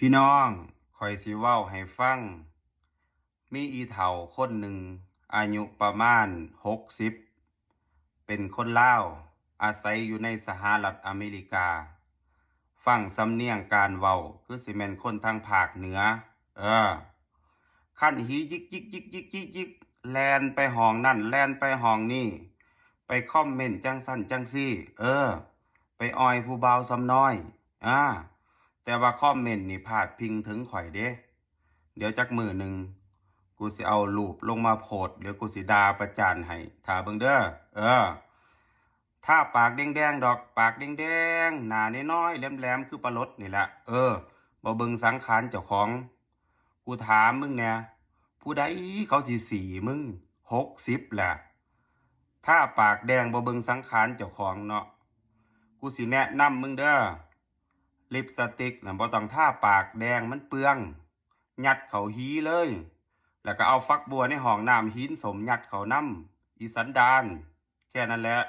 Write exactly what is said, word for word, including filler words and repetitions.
พี่น้อง ข้อยสิเว้าให้ฟัง มีอีเฒ่าคนหนึ่ง อายุประมาณหกสิบ เป็นคนลาว อาศัยอยู่ในสหรัฐอเมริกา ฟังสำเนียงการเว้า คือสิแม่นคนทางภาคเหนือ เออ คันหียิกยิกยิกยิกยิกยิก แล่นไปห้องนั่น แล่นไปห้องนี่ ไปคอมเมนต์จั่งซั้นจั่งซี้ เออ ไปอ่อยผู้บ่าวซ้ำน้อย อ่า แต่ว่าคอมเมนต์นี่พาดพิงถึงข้อยเด้ เดี๋ยวจักมื้อหนึ่ง กูสิเอารูปลงมาโพสต์ เดี๋ยวกูสิด่าประจานให้ ถ้าเบิ่งเด้อ เออ ทาปากแดงๆ ดอก ปากแดงๆ หน้าน้อยๆ แหลมๆ คือปลาหลดนี่แหละ เออ บ่เบิ่งสังขารเจ้าของ กูถามมึงแหน่ ผู้ใดเขาสิสีมึง หกสิบ แหละ ทาปากแดงบ่เบิ่งสังขารเจ้าของเนาะ กูสิแนะนำมึงเด้อ ลิปสติกน่ะบ่ต้องทาปากแดง มันเปลือง ยัดเข้าหีเลย แล้วก็เอาฝักบัวในห้องน้ำหินสมยัดเข้านำ อีสันดาน แค่นั้นแหละ